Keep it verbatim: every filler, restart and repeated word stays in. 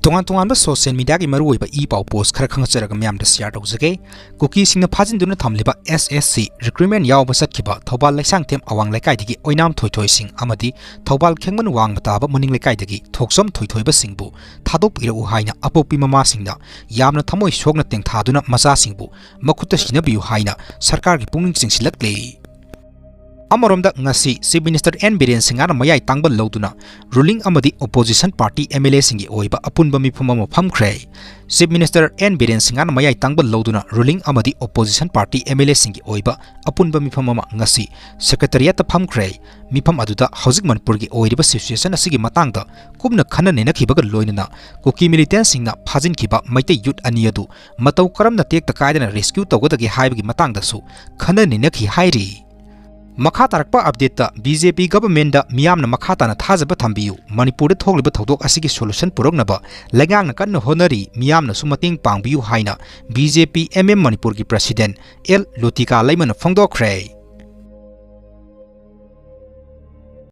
ꯇꯣꯉꯥꯟ ꯇꯣꯉꯥꯟꯕ social mediaꯒꯤ ꯃꯔꯨꯑꯣꯏꯕ ꯏ ꯄꯥꯎ post ꯈꯔ ꯈꯪꯖꯔꯒ ꯃꯌꯥꯝꯗ share ꯇꯧꯖꯒꯦ꯫ ꯀꯨꯀꯤꯁꯤꯡꯅ ꯐꯥꯖꯤꯟꯗꯨꯅ ꯊꯝꯂꯤꯕ S S C recruitment ꯌꯥꯎꯕ ꯆꯠꯈꯤꯕ ꯊꯧꯕꯥꯜ ꯂꯩꯁꯥꯡꯊꯦꯝ ꯑꯋꯥꯡ ꯂꯩꯀꯥꯏꯗꯒꯤ ꯑꯣꯏꯅꯥꯝ ꯊꯣꯏꯊꯣꯏꯁꯤꯡ ꯑꯃꯗꯤ ꯊꯧꯕꯥꯜ ꯈꯦꯡꯃꯟ ꯋꯥꯡꯃ ꯇꯥꯕ ꯃꯅꯤꯡ ꯂꯩꯀꯥꯏꯗꯒꯤ ꯊꯣꯛꯆꯝ ꯊꯣꯏꯊꯣꯏꯕꯁꯤꯡꯕꯨ ꯊꯥꯗꯣꯛꯄꯤꯔꯛꯎ ꯍꯥꯏꯅ ꯑꯄꯣꯛꯄꯤ ꯃꯃꯥꯁꯤꯡꯅ ꯌꯥꯝꯅ ꯊꯃꯣꯏ ꯁꯣꯛꯅ ꯇꯦꯡꯊꯥꯗꯨꯅ ꯃꯆꯥꯁꯤꯡꯕꯨ ꯃꯈꯨꯠꯇ ꯁꯤꯟꯅꯕꯤꯌꯨ ꯍꯥꯏꯅ ꯁꯔꯀꯥꯔꯒꯤ ꯄꯨꯛꯅꯤꯡ ꯆꯤꯡꯁꯤꯜꯂꯛꯂꯤ꯫ ꯑꯃꯔꯣꯝꯗ, ꯉꯁꯤ Chief Minister N ꯕꯤꯔꯦꯟ ꯁꯤꯡꯍꯅ ꯃꯌꯥꯏ ꯇꯥꯡꯕ ꯂꯧꯗꯨꯅ ruling ꯑꯃꯗꯤ opposition party MLAꯁꯤꯡꯒꯤ ꯑꯣꯏꯕ ꯑꯄꯨꯟꯕ ꯃꯤꯐꯝ ꯑꯃ ꯐꯝꯈ꯭ꯔꯦ꯫ Chief Minister N ꯕꯤꯔꯦꯟ ꯁꯤꯡꯍꯅ ꯃꯌꯥꯏ ꯇꯥꯡꯕ ꯂꯧꯗꯨꯅ ruling ꯑꯃꯗꯤ opposition party MLAꯁꯤꯡꯒꯤ ꯑꯣꯏꯕ ꯑꯄꯨꯟꯕ ꯃꯤꯐꯝ ꯑꯃ ꯉꯁꯤ Secretariatꯇ ꯐꯝꯈ꯭ꯔꯦ꯫ ꯃꯤꯐꯝ ꯑꯗꯨꯗ ꯍꯧꯖꯤꯛ ꯃꯅꯤꯄꯨꯔꯒꯤ ꯑꯣꯏꯔꯤꯕ situation ꯑꯁꯤꯒꯤ ꯃꯇꯥꯡꯗ ꯀꯨꯞꯅ ꯈꯟꯅ ꯅꯩꯅꯈꯤꯕꯒ ꯂꯣꯏꯅꯅ ꯀꯨꯀꯤ militantꯁꯤꯡꯅ ꯐꯥꯖꯤꯟꯈꯤꯕ ꯃꯩꯇꯩ youth ꯑꯅꯤ ꯑꯗꯨ ꯃꯇꯧ ꯀꯔꯝꯅ ꯇꯦꯛꯇ ꯀꯥꯏꯗꯅ rescue ꯇꯧꯒꯗꯒꯦ ꯍꯥꯏꯕꯒꯤ ꯃꯇꯥꯡꯗꯁꯨ ꯈꯟꯅ ꯅꯩꯅꯈꯤ ꯍꯥꯏꯔꯤ꯫ ꯃꯈꯥ ꯇꯥꯔꯛꯄ updateꯇ, BJP governmentꯗ ꯃꯤꯌꯥꯝꯅ ꯃꯈꯥ ꯇꯥꯅ ꯊꯥꯖꯕ ꯊꯝꯕꯤꯌꯨ, ꯃꯅꯤꯄꯨꯔꯗ ꯊꯣꯛꯂꯤꯕ ꯊꯧꯗꯣꯛ ꯑꯁꯤꯒꯤ solution ꯄꯨꯔꯛꯅꯕ ꯂꯩꯉꯥꯛꯅ ꯀꯟꯅ ꯍꯣꯠꯅꯔꯤ, ꯃꯤꯌꯥꯝꯅꯁꯨ ꯃꯇꯦꯡ ꯄꯥꯡꯕꯤꯌꯨ ꯍꯥꯏꯅ BJP M M ꯃꯅꯤꯄꯨꯔꯒꯤ president L ꯂꯨꯇꯤꯀꯥ ꯂꯩꯃꯅ ꯐꯣꯡꯗꯣꯛꯈ꯭ꯔꯦ꯫